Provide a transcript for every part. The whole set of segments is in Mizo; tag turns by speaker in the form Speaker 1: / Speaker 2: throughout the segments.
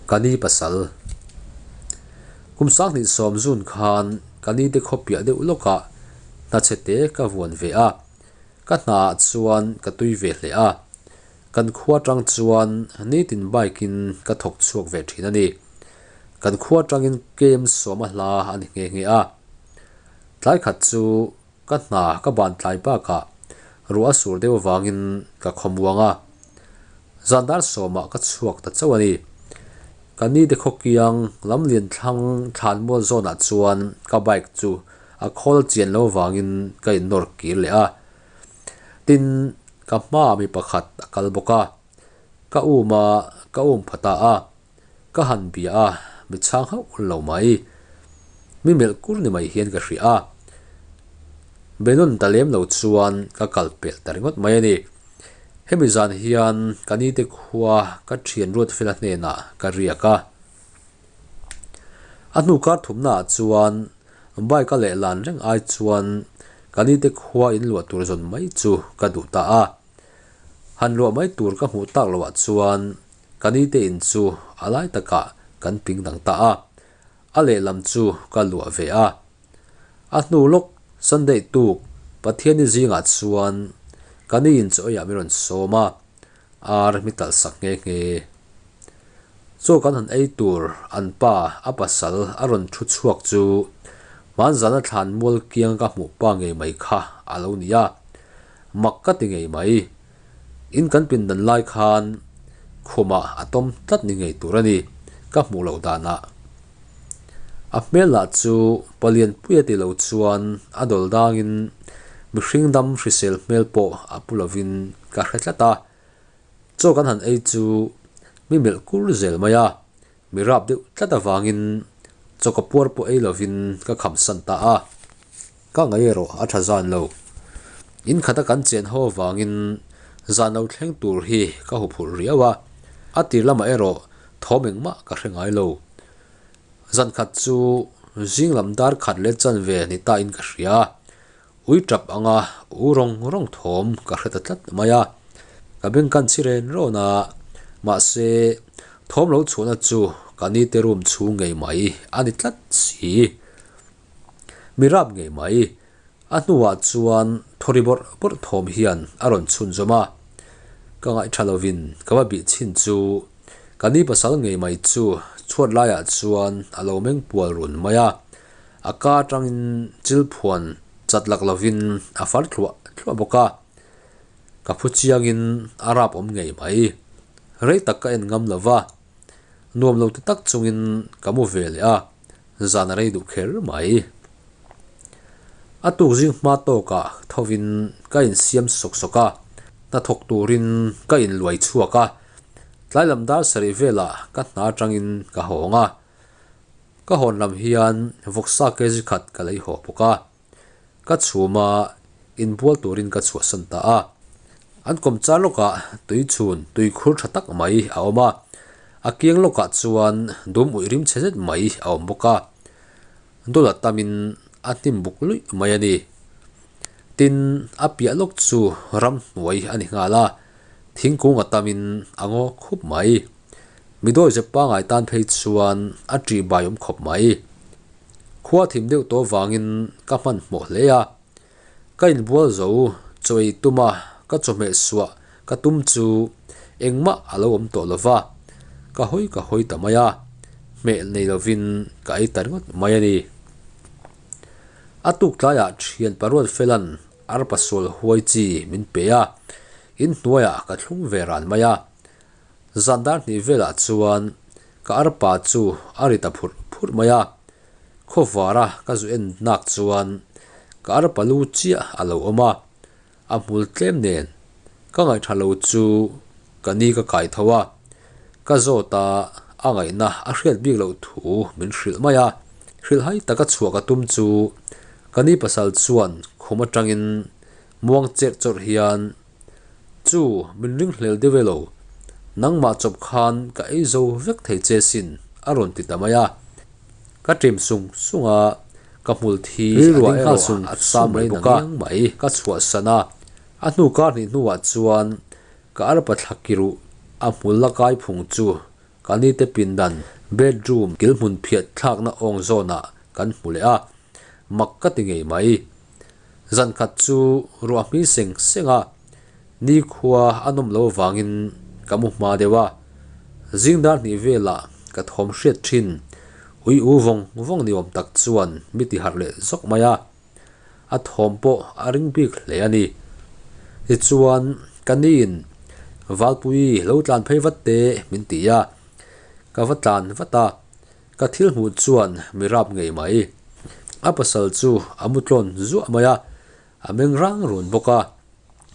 Speaker 1: Ka ni pasal. Kum sanghnih sawm zun khan ka ni te khaw piah deuh lawkah hna chhe te ka vuan ve a, ka hnaah chuan ka tui ve hle a. Kan khua tang chuan nitin bike in ka thawk chhuak ve thin a ni. Kan khua tangin kem sawma hla a ni nghe nghe a. Tlai khat chu Ka hna ka ban tlai bakah ruah a sur deuh avangin ka khawmuang a, zan dar sawmah ka chhuak ta chauh a ni. Ka ni te khawkiang lam lian thlang thlanmual zawnah chuan ka bike chu a khawl chian lo avangin ka innawr kir leh a. Tin, ka hmaah mi pakhat a kal bawk a, ka um a, ka um pha ta a. Ka han bia a, mi chhang hauh lo mai. Mi melh kur ni mai hian ka hria a. Benun ta lem lo chuan ka kal pelh ta ringawt mai a ni. Hemi zan hian ka nite khua ka thian Ruatfela hnenah ka riak a. A hnu kar thumnaah chuan bike a lehlan reng ai chuan ka nite khua inluah tur zawn mai chu ka duh ta a. Han luah mai tur ka hmuh tak loh ah chuan ka nite in chu a lai takah kan ping dang ta a, a lehlam chu ka luah ve a. A hnu lawk Sunday tuk Pathianni zingah chuan ka ni in chaw eiah min rawn sawm a, ar mi talh sak nghe nghe. Chaw kan han ei tur an pa a pasal a rawn thu chhuak chu hmanzana thlan mual kiang ka hmuh pa ngei mai kha a lo ni a. Mak ka ti ngei mai. In kan pindan lai khan khumah a tawm tlat ni ngei tur a ni, ka hmuh loh danah. A hmel lah chu palian pui a ti lo chuan a dawl dangin mihring dam hrisel hmel pawh a pu lovin ka hre tlat a. Chaw kan han ei chu mi melh kur zel mai a, mi rap deuh tlat avangin chaw ka puar pawh ei lovin ka kham san ta a, ka ngaih erawh a tha zan lo. In khata kan chen haw avangin zan lo thleng tur hi ka huphurh riau a, a tir lamah erawh thawm engmah ka hre ngai lo. Zan khat chu zing lam dar khat leh chanve ni ta in ka hria, ui tap anga u rawng rawng thawm ka hre ta tlat mai a, ka beng kan chhi ren rawn a, mahse thawm lo chhuahna chu ka nite room chhung ngei mai a ni tlat si. Mi rap ngei mai, a hnuah chuan thawri bawrh bawrh thawm hian a rawn chhun zawm a, ka ngaihtha lovin ka va bih chhin chu ka ni pasal ngei mai chu chhuat laiah chuan a lo meng pual run mai a. A ka atangin chil phuan chat lak lovin a far thluah thluah bawk a, ka phu chiangin a rap awm ngei mai. Rei tak ka en ngam lo va, nuam lo ti tak chungin ka mu ve leh a, zan a rei duh kher mai. A tuk zing hma tawkah thovin ka insiam sawk sawk a, hnathawk turin ka inluai chhuak a, tlai lam dar sarih velah ka hna atangin ka hawng a. Ka hawn lam hian vawksa kg khat ka lei haw bawk a, ka chhum a, inbual turin ka chhuahsan ta a. An kawm char lawkah tui chhun tui khur tha tak mai a awm a, a kiang lawkah chuan dum uih rim chhe zet mai a awm bawk a, dawla tamin a hnim buk luih mai a ni. Tin, a piah lawk chu ramhnuai a ni nghal a, thingkung a tamin a ngaw khup mai. Mi dawi zep pangai tan phei chuan a ṭih bai awm khawp mai. Khua thim deuh tawh vangin ka hmanhmawh hle a. Ka inbual zo chaw ei tum a, ka chawhmeh suah ka tum chu engmah a lo awm tawh lo va, ka hawi ka hawi ta mai a, hmeh nei lovin ka ei ta ringawt mai a ni. A tuk tlaiah thian paruat fela'n arpa sual huai chi min pe a, inhnuaiah ka thlung ve ran mai a. Zan dar hnih velah chuan ka arpa chu a ri ta phurh phurh mai a, khawvara ka zu en nak chuan ka arpa lu chiah a lo awm a, a hmul tlem nen ka ngaihṭha lo chu ka ni ka kai tho a, ka zawt a, a ngaihna a hriat bik loh thu min hrilh mai a, hrilhhai taka chhuah ka tum chu ka ni pasal chuan khum aṭangin muang cherh chawrh hian Chu, min ring hlel deuh e lo. Nangmah chawp khan ka ei zo vek thei che sin, a rawn ti ta mai a. Ka ṭim sung sung a, ka hmul thi a ding nghal sung sung mai bawk a, ka chhuahsan a. A hnu kar hnih hnuah chuan ka arpa thla kiruh a hmul la kai phung chu. Ka ni te pindan, bedroom, kil hmun phiat thlakna awng zawnah kan hmu leh a, mak ka ti ngei mai. Zan khat chu ruah hmi seng seng a, nikhua a nawm lo avangin ka mu hma deuh a. Zing dar hnih velah ka thawm hriat thin, ui u vawng vawng ni awm tak chuan mi ti harh leh zawk mai a. A thawm pawh a ring bik hle a ni. Tichuan, ka niin Valpui lo tlan phei vat teh min ti a, ka va tlan vat a, ka thil hmuh chuan mi rap ngei mai. A pasal chu a mu tlawn zuah mai a, a meng rang run bawk a,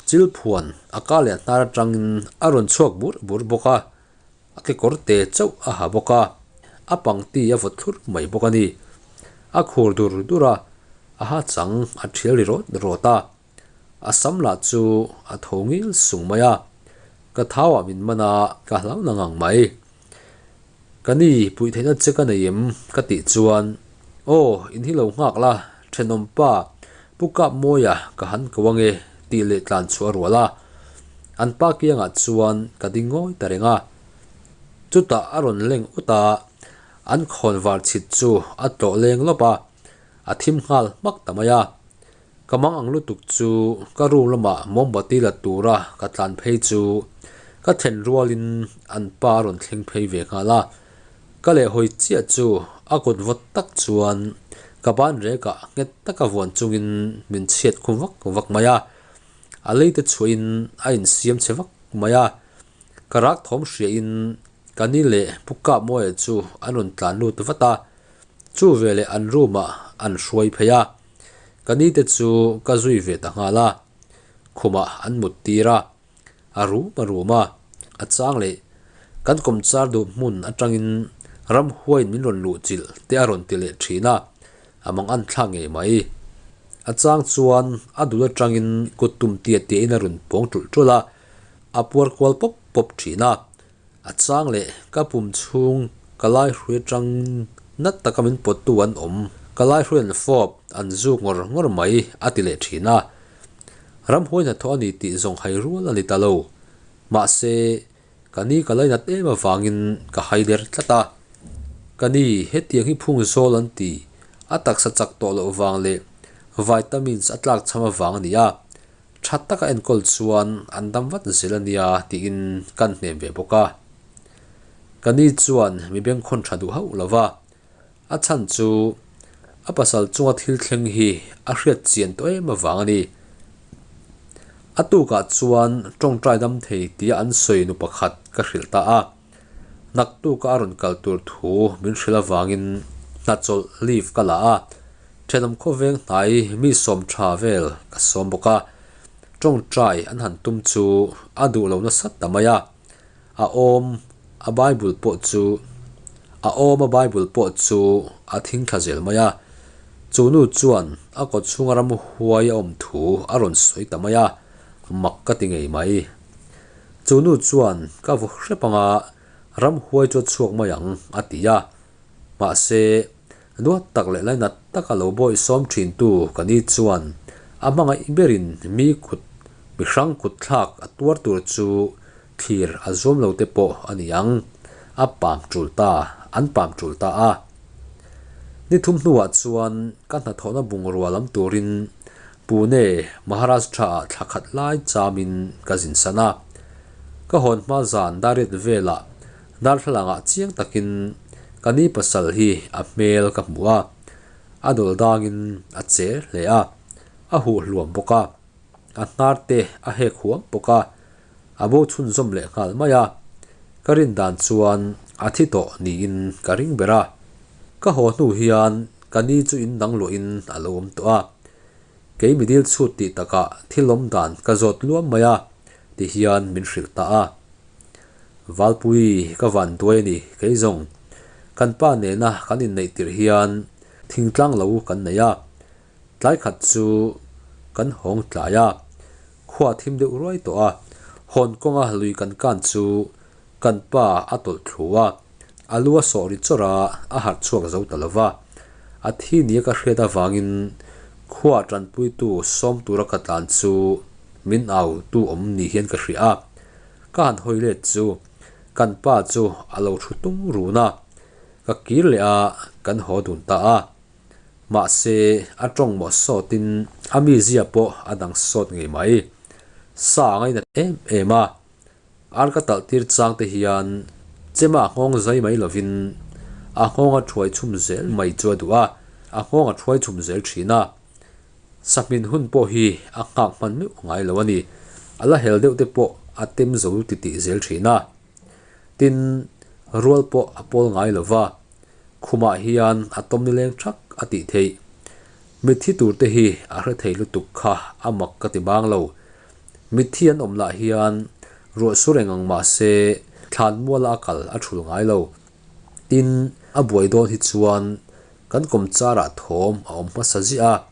Speaker 1: chil phuan a ka leh hnar atangin a rawn chhuak bur bur bawk a, A kekawr te chauh a ha bawk a, a pangti a vawt thlur mai bawk a ni. A khur dur dur a, a ha chang a thial ri rawt rawt a. A sam lah chu a tho ngil sung mai a, ka thau ah min man a, ka hlau na ngang mai. Ka ni, puih theihna che ka nei em? ka tih chuan, Aw, in hi lo nghak la, thenawm pa, Pu Kap Mawia ka han ko ange tih leh tlan chhuah a rual a. An pa kiangah chuan ka ding ngawi ta reng a. Chutah a rawn leng ut a, an khawn var chhit chu a tlawh leng lawp a, a thim nghal hmak ta mai a. Ka mang ang lutuk chu ka room lamah mawmbati la tura ka tlan phei chu ka thlen rualin an pa a rawn thleng phei ve nghal a. Ka lehhawi chiah chu a kut vawt tak chuan ka ban rekah nghet taka vuan chungin min chhiat khum vak vak mai a. A leite chhuahin a insiam chhe vak mai a. Ka rak thawm hriain ka ni leh Pu Kapmawia chu an rawn tlan lut vat a. Chu veleh an room ah an hruai phei a. Ka ni te chu ka zui ve ta nghal a. Khumah an mut tir a. A rum a rum a, a chang leh kan kawmchar duh hmun atangin ramhuaiin min rawn luh chilh te a rawn ti leh thin a, a mang an thlak ngei mai. A chang chuan a dul atangin kut tum tia tiahin a rawn pawng tulh tulh a, a puar kual pawp pawp thin a. A chang leh ka pum chhung ka lai hrui atang nat taka min pawttu an awm, ka lai hrui an fawp, an zuk ngawr ngawr mai a ti leh thin a. Ramhuai hnathawh a ni tih zawng hai rual a ni ta lo. Mahse, ka ni ka lainat em avangin ka hai der tlat a. Ka ni, hetiang hi phung zawl an ti, a taksa chak tawh loh vang leh vitamins a tlak chham avang a ni a. Tha taka enkawl chuan an dam vat zel a nia tiin kan hnem ve bawk a. Ka ni chuan mi bengkhawn tha duh hauh lo va, a chhan chu a pasal chunga thil thleng hi a hriat chian tawh em avang a ni. A tukah chuan tawngtai dam thei tia an sawi nu pakhat ka hrilh ta a. Naktuka a rawn kal tur thu min hrilh avangin hnachawlh leave ka la a, thenawm khawveng hnai mi sawm tha vel ka sawm bawk a. Tawngtai an han tum chu a duh lo nasa ta mai a, a awm a Bible pawh chu a awm a Bible pawh chu a thing thla zel mai a. Chu nu chuan a kawt chhunga ramhuai a awm thu a rawn sawi ta mai a, mak ka ti ngei mai. Chu nu chuan ka vaw hrep anga ramhuai chu a chhuak mai ang a ti a. Mahse, duat tak leh lainat taka lo bawih sawm thintu ka ni chuan a hmangaih berin mi kut, mi hrang kut thlak a tuar tur chu thlir a zuam lo te pawh a ni ang. A pam tul ta, an pam tul ta a. Ni thum hnuah chuan ka hnathawhna bungrua lam turin Pune, Maharashtra-ah thla khat lai chamin ka zin san a. Ka hawn hma zan dariat velah darthlalangah chiang takin ka ni pasal hi a hmel ka hmu a, a dawl dangin a che hle a, a huh hluam bawk a, a hnar te a hek huam bawk a, a bo chhunzawm leh nghal mai a. Ka rin dan chuan a thi tawh niin ka ring ber a. Ka haw hnu hian ka ni chu in dang luahin a lo awm tawh a. Kei mi dil chhut tih takah thil awm dan ka zawt luam mai a, ti hian min hrilh ta a. Valpui ka van duai a ni kei zawng. Kan pa nena kan inneih tirh hian thingtlang lo kan nei a. Tlai khat chu kan hawng tlai a, khua thim deuh ruai tawh a, hawn kawnga lui kan kan chu kan pa a tawlh thlu a, a lu a sawh ri chawrh a, a harh chhuak zo ta lo va. A thi nia ka hriat avangin khua tanpuitu sawm tura ka tlan chu min au tu awm ni hian ka hria a, ka han hawi let chu. Kan pa chu a lo thu tung run a, ka kir leh a, kan haw dun ta a. Mahse, a tawng mawh sawtin a mizia pawh a dang sawt ngei mai. Sa a ngainat em em a, ar ka talh tir chang te hian chema a nghawng zai mai lovin a nghawng a thuai chhum zel mai chu a duh a, a nghawng a thuai chhum zel thin a. Sahmin hun pawh hi a nghak hman meuh ngai lo a ni. A la hel deuh te pawh a tem zo titih zel thin a. Tin, rual pawh a pawl ngai lo va, khumah hian a tawm nileng thak a tih theih. Mitthi tur te hi a hre thei lutuk kha a mak ka ti bang lo. Mitthi an awm lah hian ruah sur eng ang mah se thlan muala a kal a thul ngai lo. Tin, a buai dawn hi chuan kan kawmcharah thawm a awm hmasa ziah a,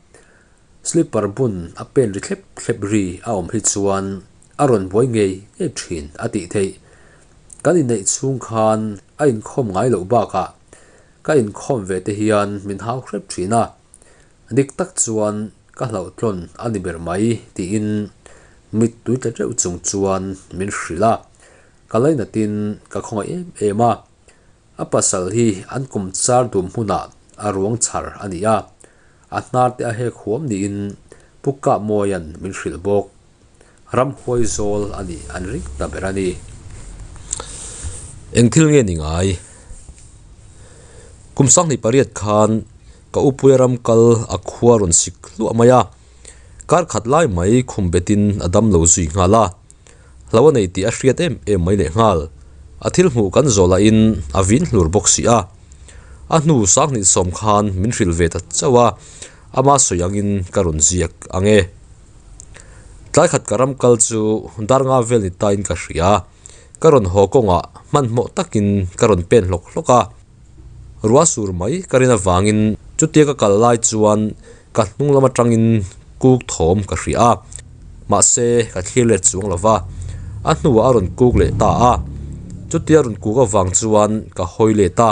Speaker 1: slipper bun a pen ri thlep thlep ri a awm hi chuan a rawn buai ngei ngei thin a tih theih. Kan inneih chhung khan a inkhawm ngai loh bakah ka inkhawm ve te hian min hau hrep thin a, dik tak chuan ka hlauhtlawn a ni ber mai tiin mittui tla teuh chung chuan min hrilh a, ka lainatin ka khawngaih em em a. A pasal hi an kum char dum hmunah a ruang chhar a ni a, a hnar te a hek huam niin Pu Kapmawia'n min hrilh bawk. Ramhuai zawl a nih an ring ta ber a ni.
Speaker 2: Eng thil nge ni ngai? Kum 28 khan ka upuia ram kal a khua rawn sik hluah mai a, kar khat lai mai khum betin a dam lo zui nghal a. Hlo a nei tih a hriat em em mai leh nghal. A thil hmuh kan zawh lahin a vin hlur bawk si a. A hnu 2010 khan min hrilh ve ta chauh a, ama sawi angin ka rawn ziak ang e. Tlai khat ka ram kal chu dar nga vel ni tain ka hria. Ka rawn haw kawngah hmanhmawh takin ka rawn pen hlawk hlawk a. Ruah sur mai ka rin avangin chutia ka kal lai chuan ka hnung lam atangin kuk thawm ka hria a, mahse ka thlir let chuang lo va, a hnuah a rawn kuk leh ta a, chutia rawn kuk avang chuan ka hawi let a,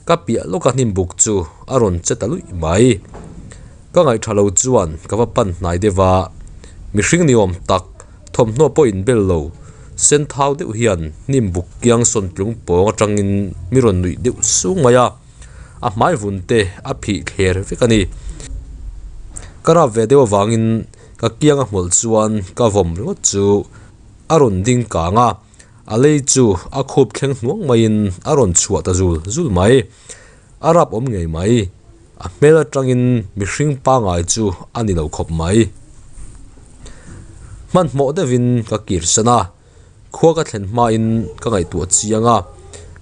Speaker 2: ka piah lawka hnim buk chu a rawn che ta luih mai. Ka ngaihṭha lo chuan ka va pan hnai deuh a, mihring ni awm tak thawmhnaw pawh inbel lo, sen thau deuh hian hnim buk kiang sawn tlung pawng atangin mi rawn nuih deuh sung mai a, a hmai vun te a phih thler vek a ni. Ka rap ve deuh avangin ka kiang a hmawlh chuan ka vawm ringawt chu a rawn ding kang a, a lei chu a khup thleng hnuang maiin a rawn chhuah ta zul zul mai. A rap awm ngei mai. A hmel atangin mihring pangai chu a ni lo khawp mai. Hmanhmawh deuhin ka kir san a, khua ka thlen hmain ka ngaihtuah chiang a,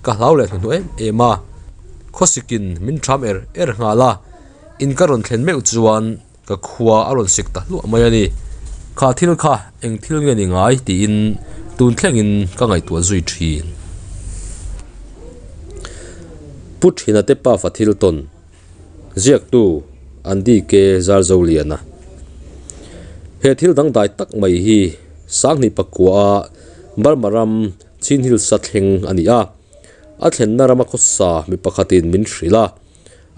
Speaker 2: ka hlau leh hnuhnuh em em a. Khawsikin min ṭham er er nghal a, in ka rawn thlen meuh chuan ka khua a rawn sik ta hluah mai a ni. Kha thil kha eng thil nge ni ngai tiin tun thlengin ka ngaihtuah zui thin.
Speaker 1: Pu Thina te pafa thil tawn ziaktu Andy K Zarzoliana He thil dangdai tak mai hi 2009 a Burma ram Chin Hills a thleng a ni a, a thlenna rama khawsa mi pakhatin min hrilh a.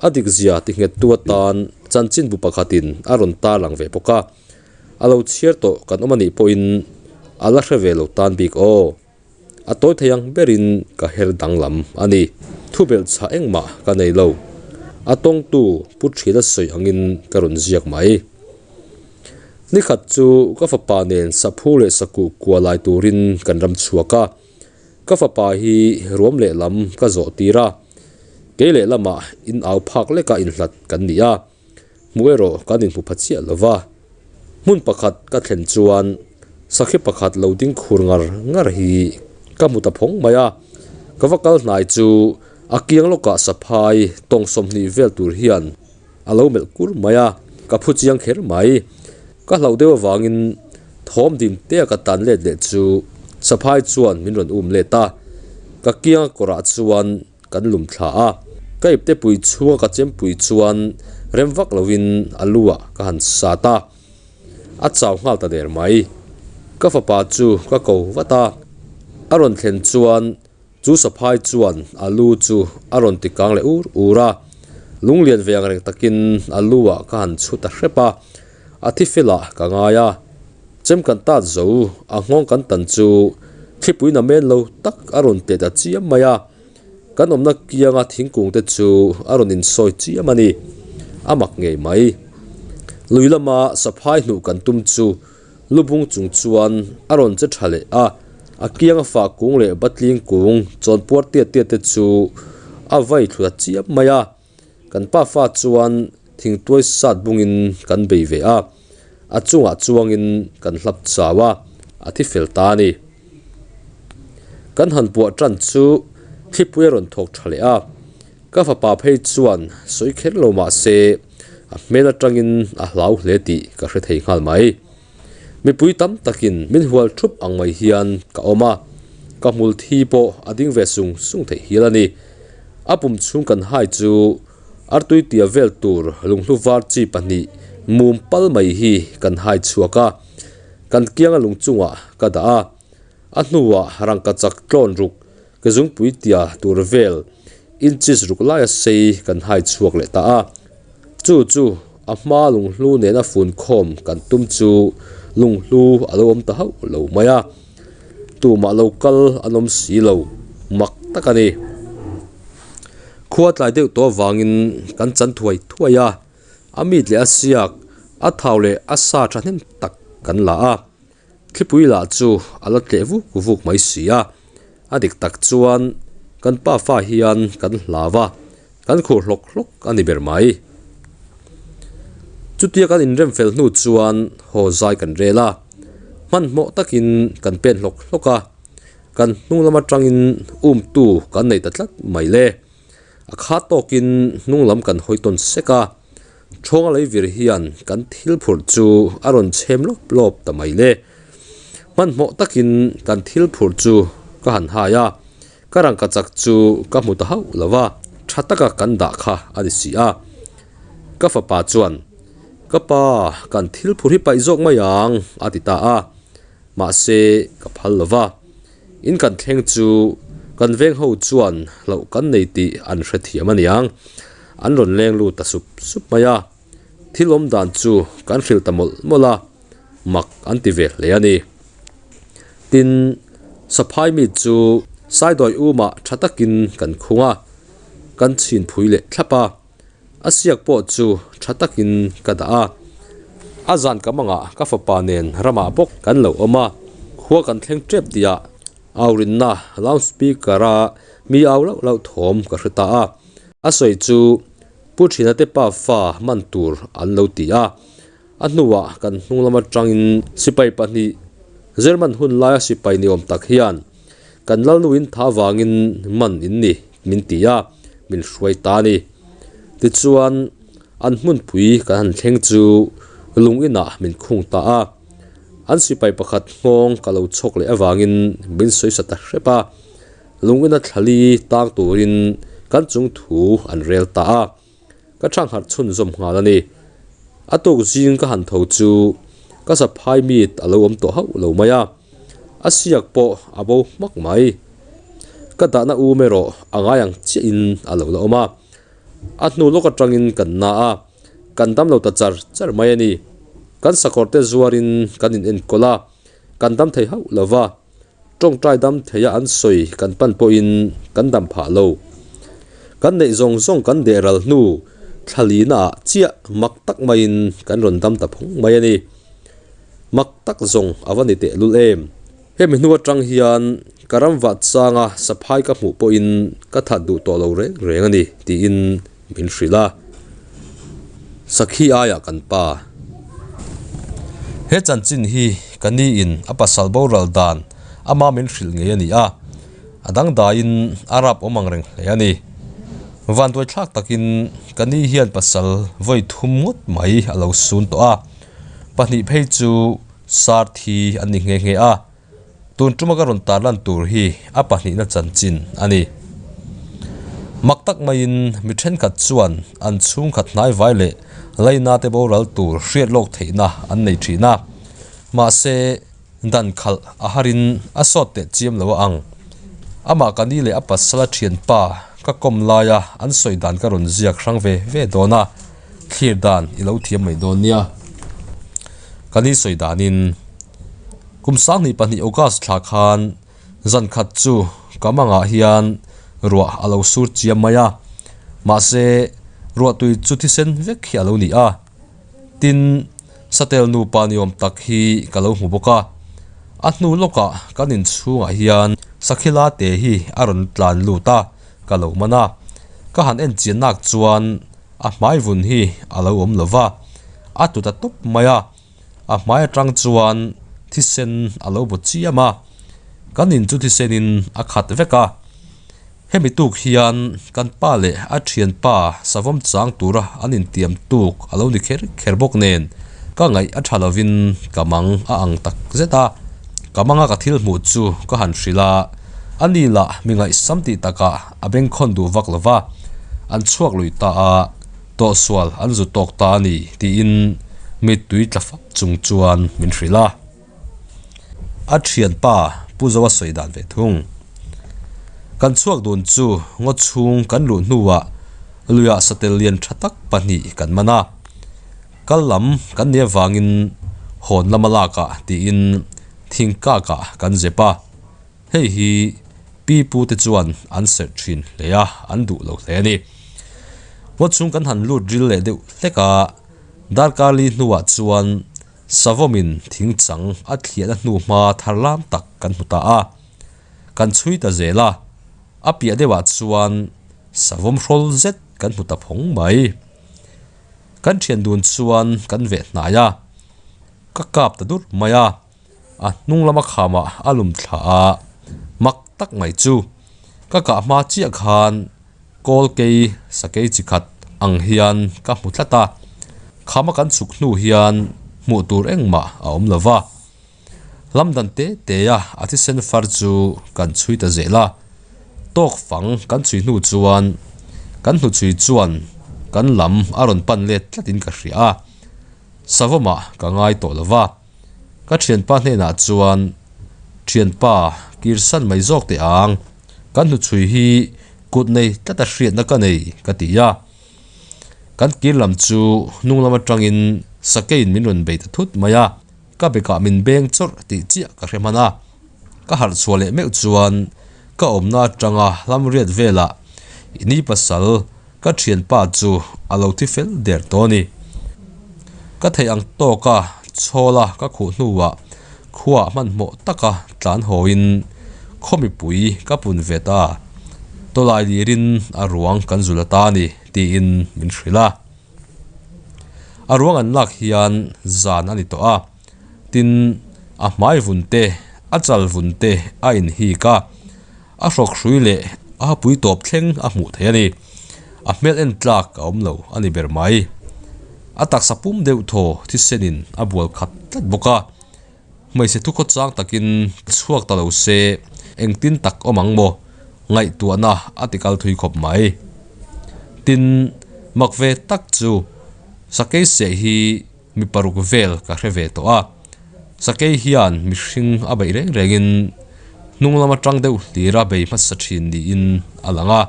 Speaker 1: A dikzia tinghettu atan chanchinbu pakhatin a rawn tarlang ve bawk a, a lo chhiar tawh kan awm a nih pawhin a la hre ve lo tan bik aw. A tawi thei ang berin ka her danglam a ni. Thubelh chhah engmah ka nei lo. A tawngtu Pu Thila sawi angin ka rawn ziak mai. Nikhat chu ka fapa nen saphu leh sakuh kua lai turin kan ram chhuak a. Ka fapa hi ruam lehlam ka zawh tir a, kei lehlamah in au phak leka inhlat kan ni a, hmu erawh kan inhmu pha chiah lo va. Hmun pakhat ka thlen chuan sakhi pakhat lo ding khur ngar ngar hi ka hmu ta phawng mai a, ka va kal hnai chu a kiang lawkah saphai tawng 20 vel tur hian a lo melh kur mai a, ka phu chiang kher mai. Ka hlauh deuh avangin thawm dim tea ka tan let leh chu saphai chuan min rawn um let a, ka kianga kawrah chuan kan lum thla a, ka ipte pui chhunga ka chempui chuan rem vak lovin a lu ah ka han sat a, a chau nghal ta der mai. Ka fapa chu ka ko vat a, a rawn thlen chuan Chu saphai chuan a lu chu a rawn ti kang leh ur ur a, lunglian ve ang reng takin a lu ah ka han chhut ta hrep a, a thi fel ah ka ngai a. Chem kan tat zo, a nghawng kan tan chu
Speaker 2: Thlipui namen lo tak a rawn tleh ta chiam mai a, kan awmna kianga thingkung te chu a rawn insawi chiam a ni. A mak ngei mai. Lui lama saphai hnuh kan tum chu lubung chung chuan a rawn che tha leh a, a kianga fah kung leh batling kung chawnpuar tiat tiat te chu a vai thlu ta chiam mai a. Kan pa fa chuan thingtuai sat bungin kan bei ve a, a chungah chuangin kan hlap chau a, a thi fel ta a ni. Kan han puah tan chu thlipui a rawn thawk tha leh a, ka fapa phei chuan sawi kher lo mah se a hmel atangin a hlau hle tih ka hre thei nghal mai. Mipui tam takin min hual thup ang mai hian ka awm a, ka hmul thi pawh a ding ve sung sung theih hial a ni. A pum chhung kan hai chu artui tia vel tur lunghlu var chi pahnih mum pal mai hi kan hai chhuak a, kan kianga lung chungah ka dah a, a hnuah rangka chak tlawn ruk ke zungpui tia tur vel inches ruk laia sei kan hai chhuak leh ta a. Chu chu a hma lunghlu nena fun khawm kan tum chu lunghlu a lo awm ta hauh lo mai a, tumah lo kal an awm si lo mak tak a ni. Khua tlai deuh tawh avangin kan chan thuai thuai a, a mit leh a siak, a thau leh a sa thahnem tak kan la a. Thlipui lah chu a la tleh vuk vuk mai si a, a dik tak chuan kan pa fa hian kan hlau a, kan khur hlawk hlawk a ni ber mai. Chutia kan inrem fel hnu chuan haw zai kan rel a, hmanhmawh takin kan pen hlawk hlawk a, kan hnung lam atangin umtu kan nei ta tlat mai le. A khat tawkin hnung lam kan hawi tawn sek a, Ṭhawnga lei vir hian kan thil phurh chu a rawn chhem lawp lawp ta mai le. Hmanhmawh takin kan thil phurh chu ka han hai a, ka rangka chak chu ka hmu ta hauh lo va, ṭha taka kan dah kha a ni si a. Ka fapa chuan, Ka pa, kan thil phurh hi paih zawk mai ang, a ti ta a. Mahse, ka phal lo va. In kan thleng chu kan veng ho chuan hlauh kan nei tih an hrethiam a niang. An rawn leng lut ta sup sup mai a. Thil awm dan chu kan hrilh ta mawlh mawlh a, mak an ti ve hle a ni. Tin, saphai mi chu Saidawi umah tha takin kan khung a, kan chhin phui leh thlap a. A siak pawh chu tha takin ka dah a, a zan ka mangah ka fapa nen ramah bawk kan lo awm a, khua kan thleng tep tihah aurinna loud speaker a mi au lauh lauh thawm ka hre ta a, a sawi chu Pu Thina te pa fa man tur an lo ti a, a hnuah kan hnung lam atangin sipai pahnih German hun laia sipai ni awm tak hian Kan lalnuin tha vangin man in ni min ti a, min hruai ta a ni. Tichuan, an hmunpui kan han thleng chu lung inah min khung ta a. An sipai pakhat nghawng ka lo chhawk leh avangin min sawisa ta hrep a. Lung ina thlali tang turin kan chung thu an rel ta a. Ka thangharh chhunzawm nghal a ni. A tuk zing ka han tho chu ka saphai mit a lo awm tawh hauh lo mai a, a siak pawh a bo hmak mai. Ka dahna um erawh a ngai ang chiahin a lo la awm a, a hnu lawk atangin kan na a, kan dam lo ta char char mai a ni. Kan sakawr te zuarin kan in enkawl a, kan dam thei hauh lo va. Tawngtai dam theia an sawi kan pan pawhin kan dam phah lo. Kan neih zawng zawng kan deh ral hnu thla lina ah chiah mak tak maiin kan rawn dam ta phung mai a ni. Mak tak zawng a va ni teh lul em. Hemi hnu atang hian ka ram vah changa saphai ka hmuh pawhin ka that duh tawh lo reng reng a ni tiin min hrilh a. Sakhi aiah kan pa. He chanchin hi ka ni in a pasal boral dan ama min hrilh ngei a ni a, a dangdaiin a rap awm ang reng hle a ni. Vanduai thlak takin ka ni hian pasal vawi thum ngawt mai a lo sun tawh a, pahnih phei chu sar thi an ni nghe nghe a. Tun tuma ka rawn tarlan tur hi a pahnihna chanchin a ni. Mak tak maiin mi thenkhat chuan an chhungkhat hnaivai leh laina te boral tur hriat lawk theihna an nei thin a. Mahse, dan khalh a harin a sawt teh chiam lo a ang. Amah ka ni leh a pasala thianpa ka kawm laia an sawi dan ka rawn ziak hrang ve ve dawn a, thlir dan i lo thiam mai dawn nia. Ka ni sawi danin. Kum 2002 August thla khan Zan khat chu ka mangah hian ruah a lo sur chiam mai a, mahse ruahtui chu thisen vek hi a lo ni a. Tin, satel nupa ni awm tak hi ka lo hmu bawk a. A hnu lawkah kan inchhungah hian Sakhila te hi a rawn tlan lut a, ka lo man a. Ka han en chian nak chuan a hmai vun hi a lo awm lo va, a tut a tawp mai a. A hmai atang chuan thisen a lo bu chiam a, kan in chu thisenin a khat vek a. Hemi tuk hian kan pa leh a thianpa savawm chang tura an intiam tuk a lo ni kher kher bawk nen ka ngaih a tha lovin ka mang a ang tak zet a. Ka manga ka thil hmuh chu ka han hrilh a, a ni lah mi ngaihsam tih takah a bengkhawn duh vak lova, an chhuak lui ta a. Tawhsual an zu tawk ta a ni tiin mittui tla fap chung chuan min hrilh a. A thianpa Pu Zoa sawi dan ve thung. Kan chhuak dun chu ngaw chhung kan luh hnuah luiah satel lian tha tak pahnih kan man a. Kal lam kan nih avangin hawn lama lakah tiin thingkakah kan zep a. Hei hi pi pu te chuan an serh thin hle a, an duh lo hle a ni. Ngaw chhung kan han lut ril leh deuh hlek a, darkar li hnuah chuan savawmin thing chang a thliahna hnu hma thar lam tak kan hmu ta a. Kan chhui ta zel a, a piah deuhah chuan savawm hrawl zet kan hmu ta phawng mai. Kan thian dun chuan kan veh hnai a, ka kap ta dur mai a. A hnung lama khamah a lum thla a, mak tak mai chu ka kah hma chiah khan kawl kei sakei chi khat ang hian ka hmu tlat a, khama kan chhuk hnu hian hmuh tur engmah a awm lo va. Lam dan te te a a thisen far chu kan chhui ta zel a, tawk fang kan chhui hnu chuan kan hnuchhui chuan kan lam a rawn pan let tlatin ka hria a, savawmah ka ngai tawh lo va. Ka thianpa hnenah chuan, Thianpa, kir san mai zawk teh ang, kan hnuchhui hi kut nei tlat a hriatna ka nei, ka ti a. Kan kir lam chu hnung lam atangin sakeiin min rawn bei ta thut mai a, ka bekah min beng chawrh tih chiah ka hre hman a. Ka harh chhuah leh meuh chuan ka awmna atanga hlam riat velah ni pasal Ka thianpa chu a lo thi fel der tawh a ni. Ka theih ang tawka chhawla ka khuh hnuah khuaah hmanhmawh taka tlan hawiin khaw mipui ka pun ve ta. Tawlai lirin a ruang kan zul ata a ni tiin min hrilh a. A ruang an lak hian zan a ni tawh a, tin a hmai vun te, a chal vun te a inhik a. A hrawk hrui leh a hapui tawp thleng a hmuh theih a ni. A hmel en tlak a awm lo a ni ber mai. A taksa pum deuh thaw thisenin a bual khat tlat bawk a. Hmeichhe thukhaw chang takin chhuak ta lo se engtin tak awm ang maw? Ngaihtuahna a ti kal thui khawp mai. Tin, mak ve tak chu sakei seh hi mi paruk vel ka hre ve tawh a. Sakei hian mihring a beih reng rengin hnung lam atang deuh hlir a bei hmasa thin niin a lang a,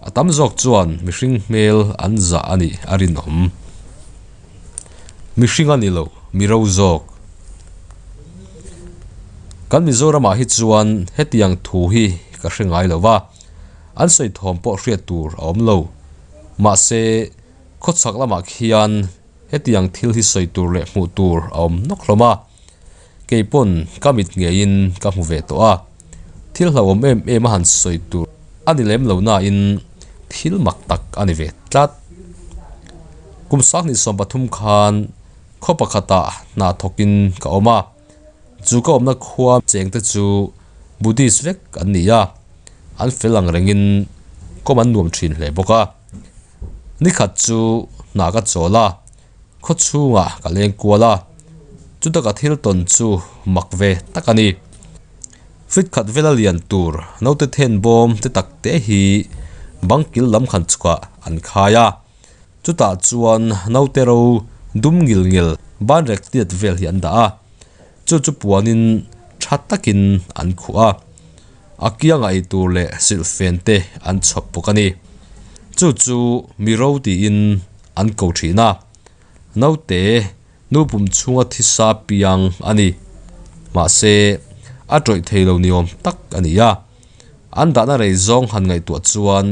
Speaker 2: a tam zawk chuan mihring hmel an zah a nih a rinawm. Mihring a ni lo, mi ro zawk. Kan Mizoramah hi chuan hetiang thu hi ka hre ngai lo va, an sawi thawm pawh hriat tur a awm lo. Mahse, khawchhak lamah khian Hetiang thil hi sawi tur leh hmuh tur a awm nawk hlawm a, kei pawn ka mit ngeiin ka hmu ve tawh a, thil hlauhawm em em a han sawi tur a ni lem lo nain thil mak tak a ni ve tlat. Kum sanghnih 13 khan khaw pakhatah hna thawkin ka awm a, chu ka awmna khua chengte chu Buddhist vek an ni a, an fel ang rengin kawm an nuam thin hle bawk a. Nikhat chu hna ka chawl a, khaw chhungah ka leng kual a, chuta ka thil tawn chu mak ve tak a ni. Fit khat vela lian tur naute then bawm te tak te hi bang kil lam khan chukah an khai a, chutah chuan naute ro dum ngil ngil ban rek tiat vel hi an dah a, chu chu puanin tha takin an khuh a. A kiangah ei tur leh silhfen te an chhawp bawk a ni. Chu chu mi ro tiin an ko thin a, naute nu pum chhunga thisa piang a ni. Mahse, a tawih thei lo ni awm tak a ni a. An dahna rei zawng han ngaihtuah chuan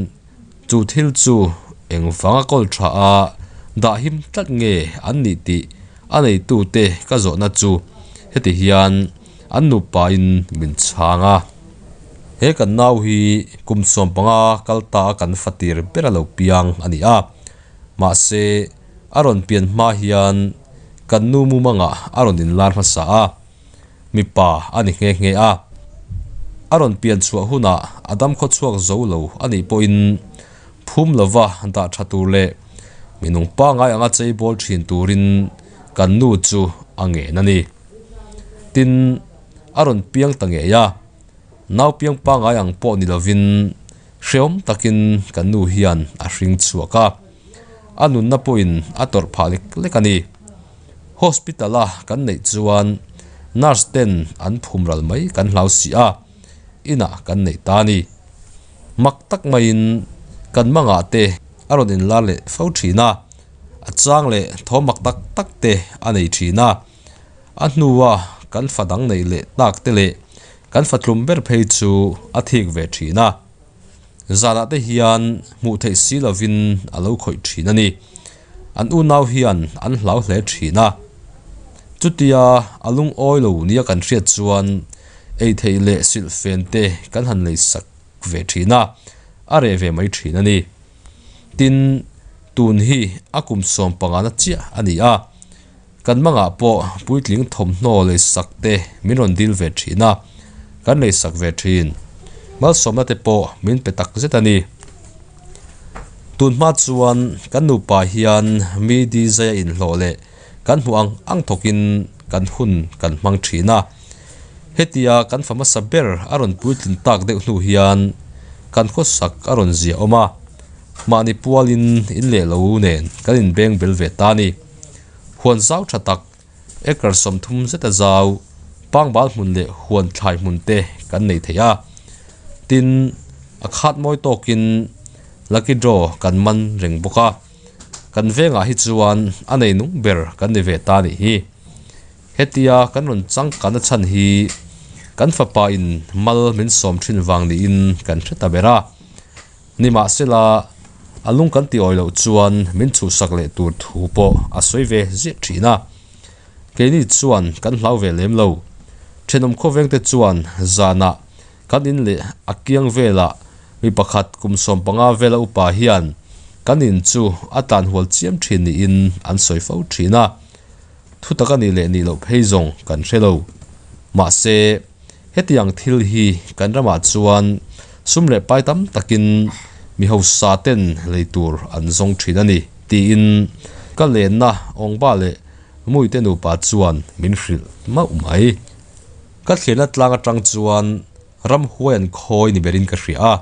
Speaker 2: chu thil chu engvanga kawl tha a dah him tlat nge an nih tih a neitute ka zawhna chu heti hian an nupain min chhang a. He kan nau hi kum 15 kal ta a kan fatir ber a lo piang a ni a, mahse a rawn pian hma hian kan nu mumangah a rawn inlar hmasa a. Mipa a ni nghe nghe a, a rawn pian chhuah hunah a dam khaw chhuak zo lo a nih pawhin phum lova dah tha tur leh minung pangngai anga chei bawl thin turin kan nu chu a ngen a ni. Tin, a rawn piang ta ngei a, nau piang pangngai ang pawh ni lovin hrehawm takin kan nu hian a hring chhuak a, a nunna pawhin a tawrh phah lek lek a ni. Hospital a kan neih chuan nurse ten an phum ral mai kan hlau si a, inah kan neih ta a ni. Mak tak maiin kan mangah te a rawn inlar leh fo thin a, a chang leh thaw mak tak tak te a nei thin a. A hnua kan fa dang neih leh tak te leh kan fa tlum ber phei chu a thik ve thin a. Zanah te hian hmuh theih si lovin a lo khawih thin a ni. An unau hian an hlau hle thin a. Chutia a lungawi lo nia kan hriat chuan ei theih leh silh fen te kan han lei sak ve thin a, a reh ve mai thin a ni. Tin, tun hi a kum 15 na chiah a ni a. Kan mangah pawh puitling thawmhnaw lei sak te min rawn dil ve thin a, kan lei sak ve thin. Malsawmna te pawh min pe tak zet a ni. Tun hma chuan kan nupa hian mi di zaia inhlawh leh kan hmuh ang ang thawkin kan hun kan hmang thin a. Hetia kan fa hmasa ber a rawn puitlin tak deuh hnu hian kan khawsak a rawn zia awm a, mahni pualin in leh lo nen kan inbeng bel ve ta a ni. Huan zau tha tak, acre 30 zeta zau, pangbal hmun leh huan thlai hmun te kan nei thei a. Tin, a khat mawi tawkin lucky draw kan man reng bawk a. Kan vengah hi chuan a nei nung ber kan ni ve ta nih hi. Hetia kan rawn changkan a chhan hi kan fapa in mal min sawm thin vang niin kan hre ta ber a. Nimahsela, a lung kan ti awi loh chuan min chhuhsak leh tur thu pawh a sawi ve ziah thin a. Keini chuan kan hlau ve lem lo. Thenawm khawvengte chuan zanah kan in leh a kiang velah mi pakhat kum 15 vela upa hian kan in chu a tlan hual chiam thin niin an sawi fo thin a. Thutak a nih leh nih loh phei zawng kan hre lo. Mahse. Hetiang thil hi kan ramah chuan sum leh pai tam takin mi hausa ten lei tur an zawng thin a ni, tiin ka lenna Awngba leh Muite nupa chuan min hrilh mauh mai. Ka thlirna tlang atang chuan ramhuai an khawi ni berin ka hria a,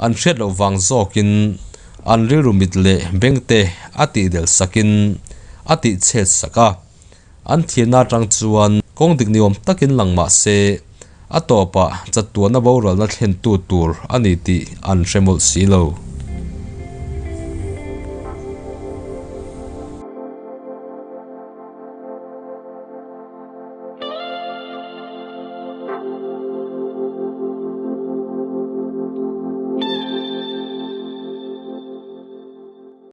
Speaker 2: an hriat loh vang zawkin an rilru mit leh bengte a tihdelh sakin a tihchhet sak a. An thianna atang chuan kawng dik ni awm takin lang mah se, a tawpah chatuana boralna thlentu tur a ni tih an hre mawlh si lo.